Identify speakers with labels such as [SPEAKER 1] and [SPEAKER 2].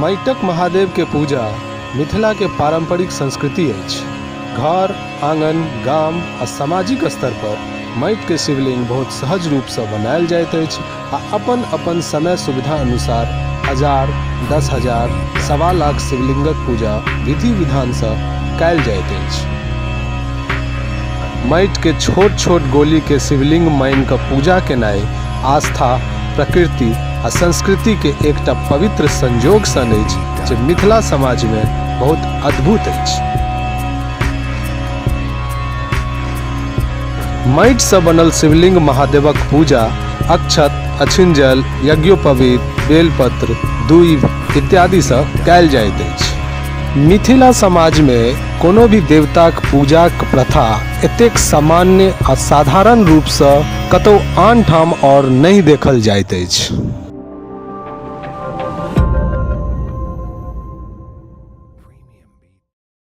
[SPEAKER 1] माटिक महादेव के पूजा मिथिला के पारंपरिक संस्कृति अछि। घर, आंगन, गाम आ सामाजिक स्तर पर माटि के शिवलिंग बहुत सहज रूप सँ बनायल जाइत अछि आ अपन अपन समय सुविधा अनुसार हजार, 10,000, 1.25 लाख शिवलिंगक पूजा विधि विधान सँ कयल जाइत अछि। माटि के छोट छोट गोली के शिवलिंग मानि कऽ पूजा केनाइ आस्था, प्रकृति आ संस्कृति के एकटा पवित्र संयोग सन अछि जे मिथिला समाज मे बहुत अद्भुत अछि। माटि सँ बनल शिवलिंग महादेवक पूजा अक्षत, अछिंजल, यज्ञोपवीत, बेलपत्र, दूइभ इत्यादि सँ कयल जाइत अछि। मिथिला समाजमे कोनो भी देवताक पूजाक प्रथा एतेक सामान्य आ साधारण रूपसँ कतौ आन ठाम आओर नहि देखल जाइत अछि।